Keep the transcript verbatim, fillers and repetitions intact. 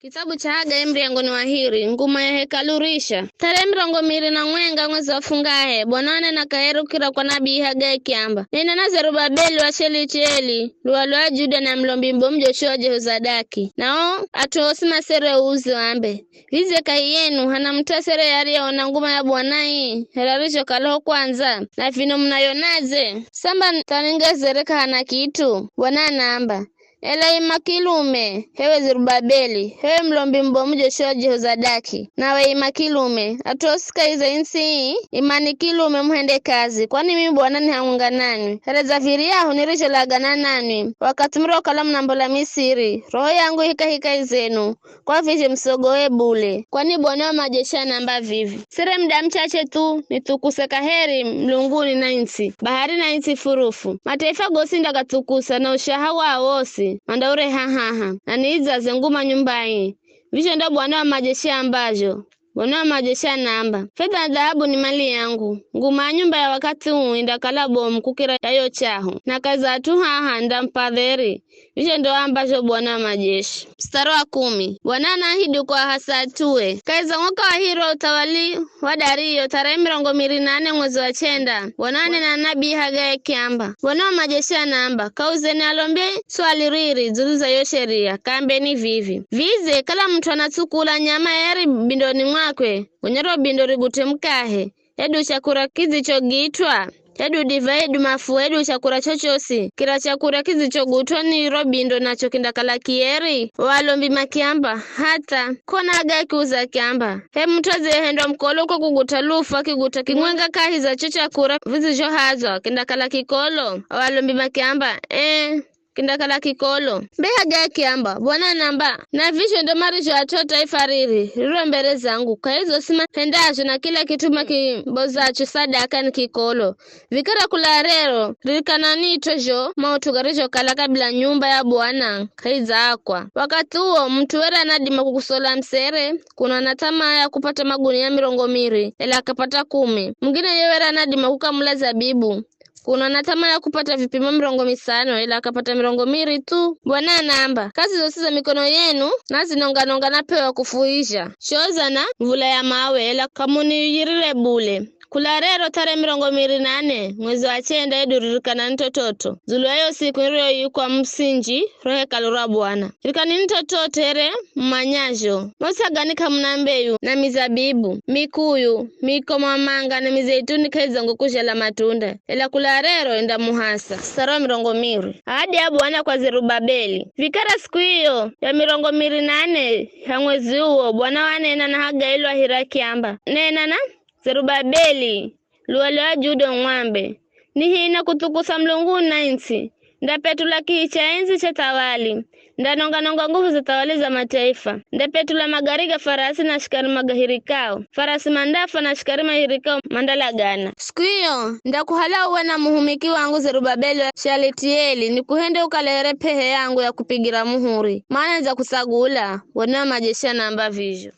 Kitsabu cha Hagai muryango ni wa hiri, nguma ya hekalu risha. Tarehi mirongo miri na mwenga mwezi wa fungahe, Bwana wanena kaheri kukira kwa nabii Hagai akiamba, "Nena na Zerubabeli wa Shelitieli, luwali wa Juda, na mulombi mubomu Joshua wa Jehozadaki, na o at'u osi masereuzi wambe, 'Vidze kahi yenu hana mut'u asere ariyeona nguma ya Bwana ii, here arizhokala ho kwandza? Na vino munayonadze? Samba tha ningezere k'ahana kit'u?' Bwana anaamba, Ela ima kilume, h'ewe Zerubabeli, h'ewe mulombi mubomu Joshua wa Jehozadaki, nawe ima kilume. At'u osi kahi za ii ntsi ii, imani kilume muhende kazi, kwani mimi Bwana ni hamwenga nanwi, here dza viryahu nirizholagana nanwi wakathi murihokala munambola Misiri. Roho yangu i kahikahi zenu, kwa vizho musisogohe bule. Kwani Bwana wa majeshi anaamba vivi, 'Sere muda muchache thu, nithukuse kaheri mulunguni na ii ntsi, bahari na ii ntsi furufu. Mataifa gosi ndakathukusa, na ushaha wao wosi mandaureha haha, na niidzaze nguma nyumba ii. Vizho ndo Bwana wa majeshi aambazho. Bwana wa majeshi anaamba, 'Fedha na dhahabu ni mali yangu. Nguma ya nyumba ya wakathi uu indakala bomu kukira ya yo chaho, na kahi za at'u haha ndamup'a dheri.' Vizho ndo aambazho Bwana wa majeshi. Mstari wa kumi. Bwana anaahidi kuahasa at'ue. Kahi za mwaka wa hiri wa uthawali wa Dario, tarehi mirongo miri na nane mwezi wa chenda, Bwana anena na nabii Hagai akiamba, Bwana wa majeshi anaamba, 'Kauzeni alombi swali riri dzulu za yo sheria, kaambeni vivi, vidze kala mut'u anatsukula nyama yeri bindoni mwakwe, gonya ro bindo rigut'e mukahe, hedu chakura kidzichogit'wa, hedu divai, hedu mafuha, hedu chakura chochosi, kira chakura kidzichogut'wa ni ro bindo nacho kindakala kieri?' O alombi makiamba, 'Hatha.' K'ona Hagai akiuza akiamba, 'H'e mut'u adziyehendwa mukolo kwa kugut'a lufu akigut'a kimwenga kahi za cho chakura vidzizhohadzwa, kindakala kikolo?' O alombi makiamba, 'Ee, kindakala kikolo.' Be Hagai akiamba, 'Bwana anaamba, na vizho ndo marizho at'u o taifa riri riro mbere zangu, kahi zosi mahendazho na kila kit'u makimbozacho sadaka ni kikolo. Vikara kula rero, ririkananit'o zho maut'u garizhokala kabila nyumba ya Bwana k'aidzakwa. Wakathi uwo, mut'u were anadima kukusola msere, kuno ana th'amaa ya kupata magunia mirongo miri, ela akapata kumi. Mungine ye were anadima kukamula zabibu, kuno ana th'amaa ya kupata vipimo mirongo misano, ela akapata mirongo miri thu. Bwana anaamba, 'Kazi zosi za mikono yenu nazinonga-nonga na p'ewa kufuizha, choza na mvula ya mawe, ela k'amuniyirire bule.' Kula rero tarehi mirongo miri na nane mwezi wa chenda, hedu ririkanani t'ot'ot'o dzulu ya yo siku niriyoyikwa musinji ro hekalu ra Bwana. Rikanini t'ot'ot'o here mumanyazho. Mo ts'agani k'amuna mbeyu na mizabibu, mikuyu, mikomo ya manga na mizeituni k'aidzango kuzhala matunda, ela kula rero indamuhasa. Mstari wa mirongo miri. Ahadi ya Bwana kwa Zerubabeli. Vikara siku iyo ya mirongo miri na nane ya mwezi uwo, Bwana wanena na Hagai lwahira akiamba, 'Nena na Zerubabeli, luwali wa Juda, umwambe, nihina kuthukusa mulunguni na ii ntsi. Ndapetula kihi cha endzi cha thawali. Ndanonga-nonga nguvu za thawali za mataifa. Ndapetula magari ga farasi na shikari magahirikao. Farasi mandafa na shikari mahirikao mandalagana. Siku iyo, ndakuhala uwe na muhumiki wangu Zerubabeli wa Shalitieli, nikuhende ukale here p'ehe yangu ya kupigira muhuri, mana nidzakusagula, Bwana wa majeshi anaamba vizho.